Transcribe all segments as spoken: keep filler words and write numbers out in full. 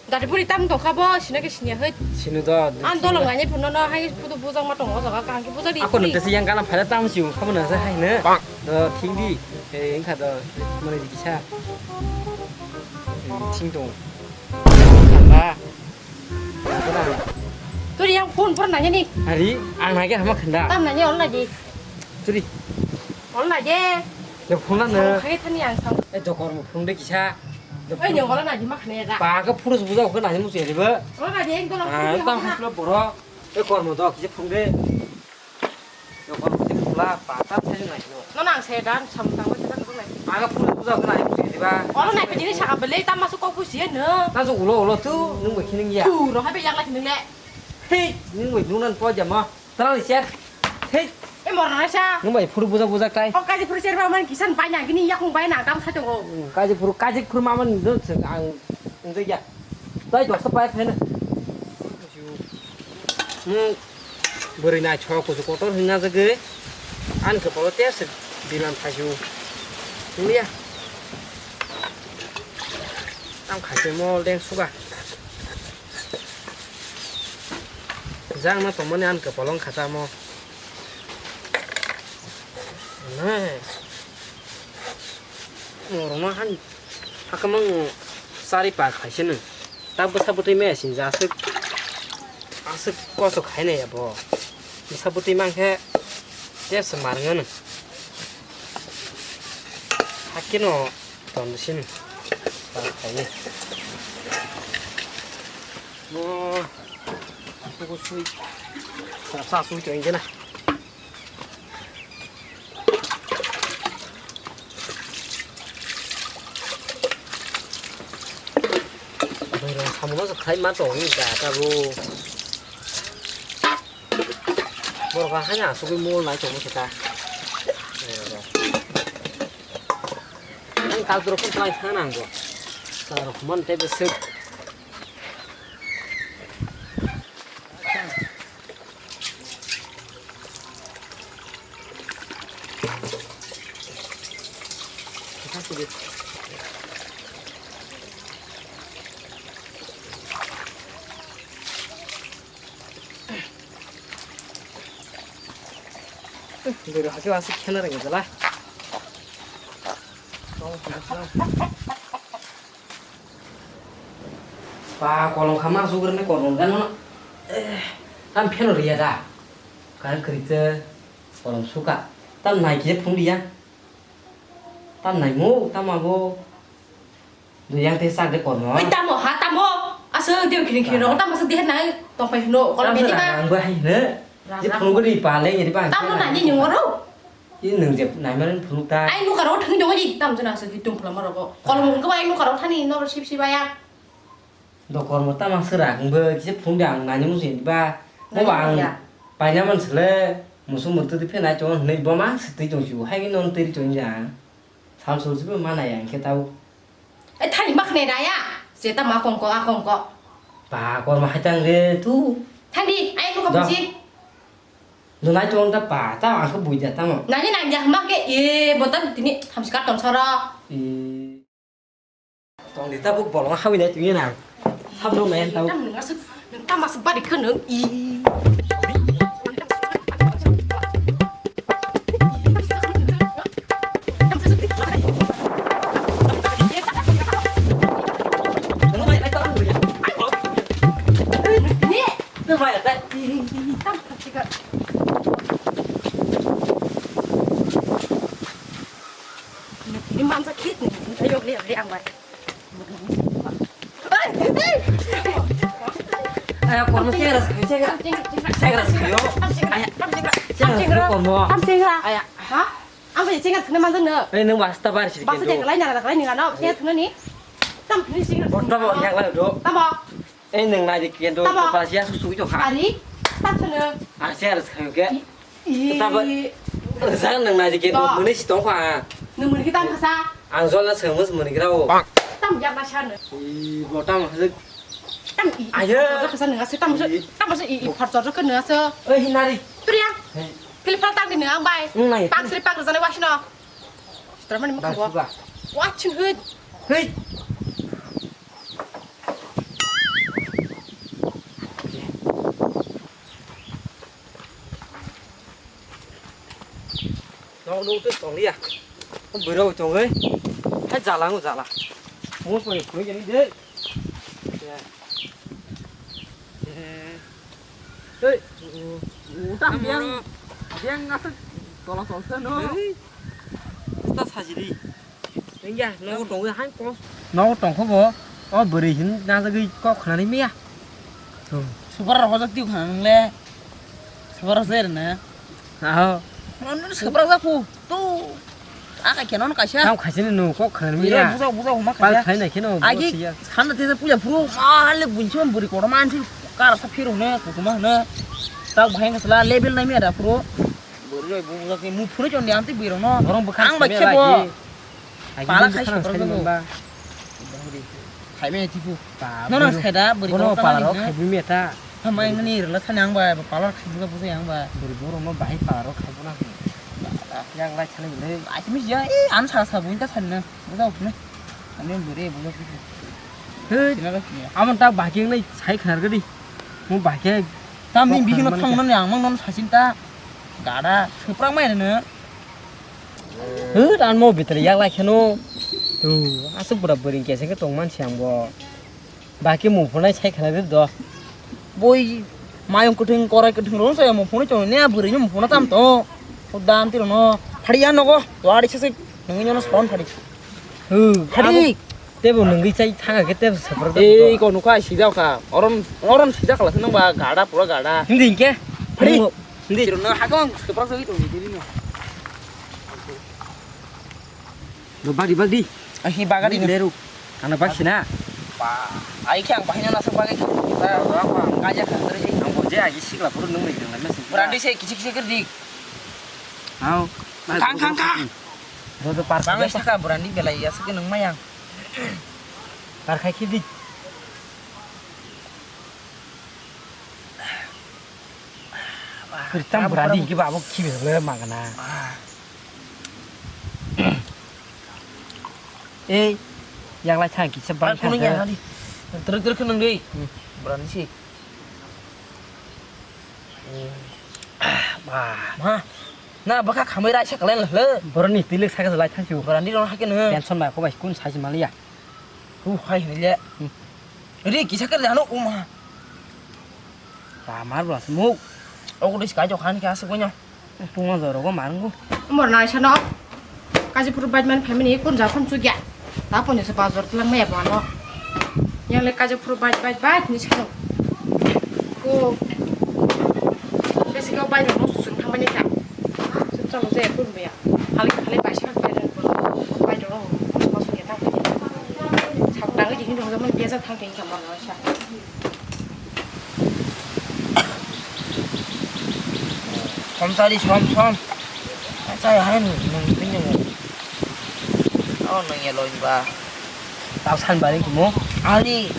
Dati puri tam tongkha bo, sina ke sinya hoi. Sino do. An dolong ngai phunno no hai phudu bujang ma tongo jaga kaham ke bujang di. Ako nang tesi yang kalam phala tam siu khamu nang sai hai ne. Do thing di. Eh, engkha do mane di kisa. Thing tong. Ba. Turi yang phone phone nanya ni. Hari, ang nai ke hama khanda. Tam nanya ol naji. Turi. Ol naji. Ya phone na. Khai thani ang sam. Eh, dokor mo phone de kisa. Oi, nyong gola naji mak ne da. Ba ka phuru buja ko naji musi riba. Ol naji, eng gola. Ah, tam haslo boro. Eh, kormo do kisa phone de. Yo kormo kisa phone la, ba tam sai nai no. No nang se dan sam tang wai ta ko nai. Ba ka phuru buja ko naji musi riba. Ol nai pe jini saka bele tam masu ko pusi no. Ta so ulo ulo tu, nung bai khining ya. Tu ro ha be yak la khining le. Hei, nung bai nung nan po jama. Tara ni ser. Hei. E mor na sa. Nung bai phuru buja buja tai. O kaji phuru ser ba man kisan bai na gini yakung bai na gam sa tongo. Hmm, kaji phuru, kaji phuru ma man do se ang nung ya. Tai dos ta pai phen. Hmm. Bwrwi nai chok kusu kotor hina jagwi. An ke polo te se biman phaisu. Nung ya. Tam khaise mol deng suga. Jang no tongmani an kwpal wng kha tamo. Nai. Norok no han hakamang sari pa khaise nung. Ta bwsa bwtwi maya sinja aswk aswk koso khainai abo. Bwsa bwtwi mankhe tei se mar wngano. Hakhe no. Ton sini. Para khaini. Mo. Aku sui. Sa, sa sui to injena. Bwrwi rok samung no khai ma tong ni da ta bo. Borok hai asugwi mol nai tongmo khe ta. Ang kal duro phun try kha nang bo. Kal rok man tei beswk. Bwrwi hakhe aswk khena rwngya jala. Ba kolom kha ma sugrani kolom gano. Eh, tam pheno riya da. Kan krite kolom suka. Tam nai khe phung riya. Tam nai mo, tam abo. Dui yang te sak de kormo. Oi, tamo, ha, tamo. Aswk diu khini khini rok, tamo aswk diher nai tongpai hino, kolom bini ba. Ang ba hai hino. Je phunuk ri pa le, ri pa. Tamo nani nyung oro. Ye nung je nai mani phunuk ta. Ai nukha rok thang jongo ji, tamo jona aswk hitung khulama rok. Kolom wng khe ba ai nukha rok thani noro sip sip aya. Do kormo tamo aswk rak wng bo, kisa phunuk de ang nani musi ba. Mo ba ang paina man sele, musu mutu de phenai chong hinui bo ma situi tong siu, hai non teri chong ja. Sal sul sibo mana ya, hingke tau. Eh, thani makne da ya. Se tamo akongko, akongko. Ba, korma hai tang re tu. Thandi, ai nukha buji. Nunai tong ta pa, ta ang khe buida tamo. Nani nang ya mak ke, e, botan tini thamsi kar tong soro. E. Tong di ta buk bolong hawi nai tini nang. Ham rok nai tau. Tam nung asuk, nung tam asuk bari khe nung. I. Ini mansa kit nih, ayo lihat lihat angwat. Aya, kormo chengra sayo, chengra. Chengra sayo. Aya, chengra sayo kormo. Tam chengra. Aya. Ha? Ang bai chengra thwna manjak no. Eh, nung basta bar sidi. Basta chengra lai nara lai nira no. Chengra thwna ni. Tam thwni chengra. Botta bo yak lai do. Tamo. Eh, nung nai di kendo. Tamo. Pala sia su sui to kha. Ari. Tam thwna. Ah, chengra sayo ke. Tabo, jang nang nai jike, mwnwi si tong kha. Nung mwnwi ki tam khasa? Ang jol na sengmo se mwnwi gra o. Tam jak na sa no. I, bo tam khasa. Tam i. Ayo. Khasa nung ase tam se, tam se i, i phar chor ke nung ase. Oi, hinari. Priya. Hey. Philip phal tang di nung ang bai. Nung nai. Pak sri pak rajani wasno. Sitra mani mukha bo. Washin hud. Hey. Ono utus tong liya. Bwrwi tongwi. Hai jala ngo jala. Mo poi koi jani de. Hei. Uta biang. Biang ngasuk tola tolsa no. Hei. Uta sajiri. Engya, nogo tongwi hai pos. Nogo tongkho bo. O bwrwi hin najagwi kok khnani miya. Super rok hojak twi khna nwngle. Super rok se rwna. Aho. Nono super rok jaku. Tu. Aka khe nono kaisa. Tam khaisini no kok khnani miya. Buja buja huma kaisa. Pal khaina kheno. Agi sanda tesa puja phuru. Ma hale bunchi man bwrwi kotor mansi. Kara sa phiro ne kutuma ne. Tak bhai ngasla level nai miya da phuru. Bwrwi rok buja ke mu phuru chon di amti bwrwi rok no. Borong bwkhak ang bai khe bo. Pala khai sukra jago. Khaimani tipu. Nono sai da bwrwi kotor pala rok khaibu meta. Hamai ngani rwla thani ang bai pala rok khaibu buja ang bai. Bwrwi borok no bahai pala rok khaibu na. Yang lai thani bwrwi. Ai timi ya e an sa sa buin ta thani na. Buja uphne. Ani bwrwi buja uphne. Hei. Amon ta bahai nai sai khnar gadi. Mo bahai. Tamni bihino thang nani ang mang nono sasin ta. Gada suprak mai rene. Hwt, ang mo bitor yak lai kheno. Tu, aswk bwrwi bwrwi kesa khe tong man si ang bo. Ba khe mung phunai sai khna ri do. Boi mayung kwthwng korai kwthwng rw sai mung phunai chong ne bwrwi ni mung phunai tam to. Dam tiro no. Phari ya nogo. To ari se se nungni no son phari. Hwt, phari. Tebo nungwi chai thanga khe tebo sapra. Ei ko nukha sijak kha. Oron oron sijak khala se nang ba gada pura gada. Hindi ke? Phari. Hindi. Tiro no hakong sapra se to hindi no. Do bagdi bagdi. Ahi bagadi no. Leru. Ana baksina. Ba. Ai khe ang bahai no nasa bagai khe. Ba ba ba. Kaja khandre. Ang bo je agi sikla pura nungwi dong na. Brandi se kichik kichik dik. Hao. Kang kang kang. Joto par. Bang saka brandi belai ya sake nung mayang. Par khai khidi. Kritam brandi ki babo ki bele magana. Ei, yang lai thang kisa bang thang. Terus terus nung dei. Brandi si. Ba. Ma. Na bwkha khamwi raisa kwlai le. Boroni twi le sakhe lai thangsi. Boroni rong hakhe no. Tension bai khobai kun sai maliya. Hu hai hinile. Ri kisa khe jano uma. Ta mar bla smuk. Ogo dis kai jokhan khe asuk gonyo. Tungma jorogo marungo. Umor naisa no. Kaji phuru bike man family kun ja phone chugya. Ta pon se bazar tlang maya bano. Yang le kaji phuru bike bike bike ni sano. Ko. Besi ko bike no susung thang mani ta. Sung chalo je kun maya. Hali hali bai sa bai bai bai ro. Ko sung ya ta. Sak dang ji hin dong jam pia sa thang tin kam no sa. Som sari som som. Achai hai nung nung tini nung. Oh nung ya loin ba. Tau san bari kumo. Ali.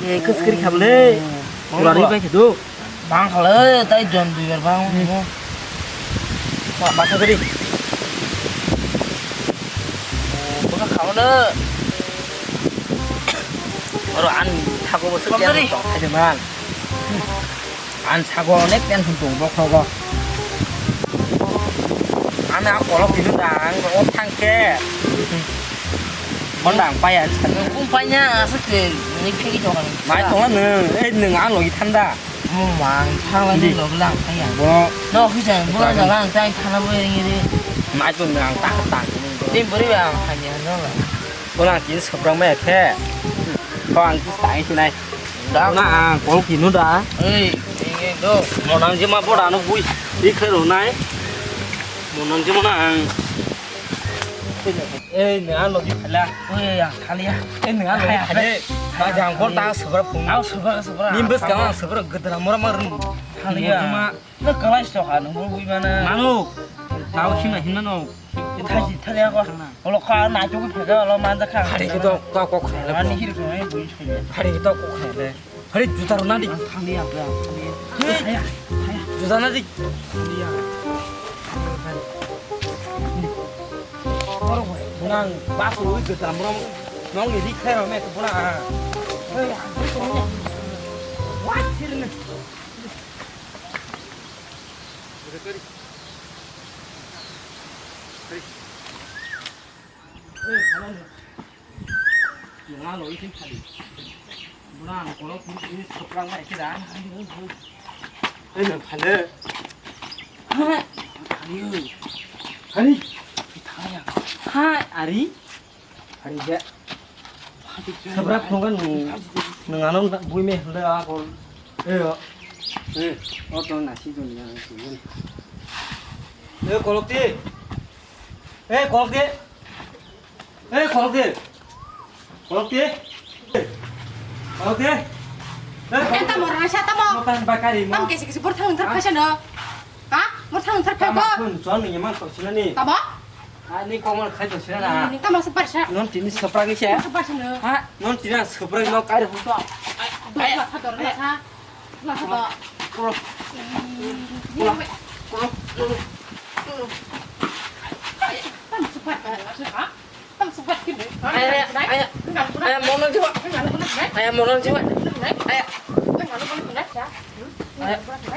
Ye kus kiri khable. Kurani bai kedo. Bang khale tai jon dui bar bang mo. Ba ba sa gari. Baka khao na. Oro an thago bo se tong thai de man. An sago onek tension tong bo khogo. Ana kolok tinu dang ro thangke. Mondang paya. Kum panya asuk ke ni phegi to kan. Mai tong nung, eh nung ang logi thanda. Mo mang thang la ni log lang thang ya. Bo no hi jang bo la lang thang thang la bo ni ri. Mai tong nung ang tak tak. Tin bori ba ang thang ya no la. Bo lang tin sobrang mai khe. Ko ang tin tai sinai. Da na ang kol kinu da. Ei, ei do. Mo nang jema bo da no bui. Di khe ro nai. Mo nang jema na ang. Ei, nang ano di khala. Oi, ya, khala ya. Ei, nang ano di khala. Ba jang kol ta sabra phung. Au sabra sabra. Nim bes ka sabra gedra mora mar. Khala ya. Na kalai sto ha nang bui mana. Manu. Tao himna himna no. Thaji thali ako. Olo ka na tu phaga olo manja ka. Hari kito ka kok khala. Ani hir ko ai bui. Hari kito kok khala. Hari juta rw na di. Thangdi ang, ang thangdi. Hei. Juta na di. Thangdi ang. Borok bai. Nang bas rw gwi gata mrom. Nong ni ri khlai rw me to bona. Hei, ang thangdi ang. Wa thir ne. Hai, ari. Hari je. Sabra phungan nung, nung ano bui me handa akol. Eh, oh. Eh, oh, to nasi to ni ano sini. Eh, kolok ti. Eh, kolok ti. Eh, kolok ti. Kolok ti. Kolok ti. Eh, kolok ti. Tamo rasa tamo. Makan bakari mo. Tam kesi kesi bor thang thar phasa no. Ha? Bor thang thar phasa. Tamo phun chon ni man to sinani. Tamo? Ani komor khai to sira na. Ni tamo se parsa. Non tini sopra ni se. Tamo se parsa no. Ha? Non tini sopra no kai ro to. Dua sa dor na sa. Dua sa do. Kuro. Kuro. Kuro. Tamo se parsa. Ha? Tamo se parsa. Ay, ay, ay. Ay, mono jiwa. Ay, mono jiwa. Ay. Ay.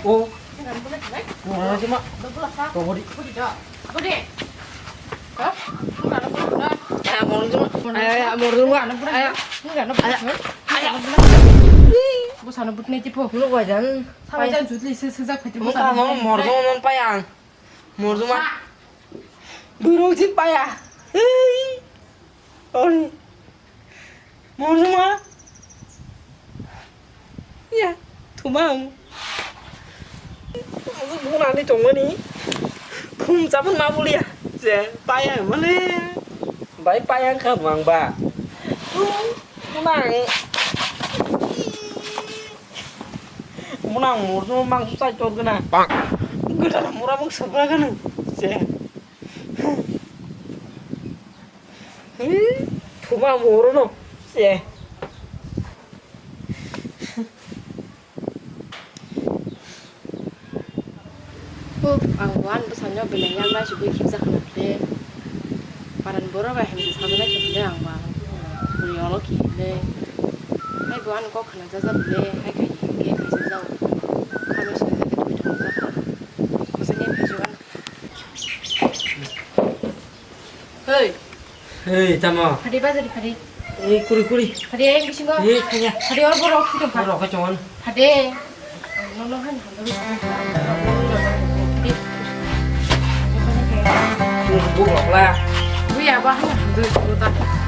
Oh. Mono jiwa. Kau bodi. Budi. Hah? Nggak ada pernah. Eh, morung cuma. Eh, eh, morung cuma. Nggak ada pernah. Eh. Nggak ada pernah. Eh. Nggak ada pernah. Busana butne tipo. Lu wajan. Sama jan jutli se sejak pete. Muka busana mau butne. Morung non payang. Morung mah. Burung si payah. Hei. Ori. Morjuma. Ya, thumang. Bunani tongmani. Phum chabun ma bulia. Je, paya mane. Bai paya kha bang ba. Bunang. Bunang morjuma mang su chai tor gana. Gudana mura bang sabra gana. Je. Hi, thuma moro no. Se. Huk, ang wan bwsano belai yang bai sugui khibja khana de. Paran boro bai hamjak sajana khe de ang ba. Buri olo khe de. Hai bo ani kok khana jaja de, hai khai khe khai jaja. Kami sugui khe tumi thum jaga. Kosani phai jaga. Hei. Hei, tamo? Phadi bazar phadi. Ei, kuri, kuri. Phadi ayang bisingo. Ei, khaya. Phadi or borok thwi tong kha. Borok khe chon. Phadi. No, no, han, han, han. Bu rok la. Bu ya ba han, han, han.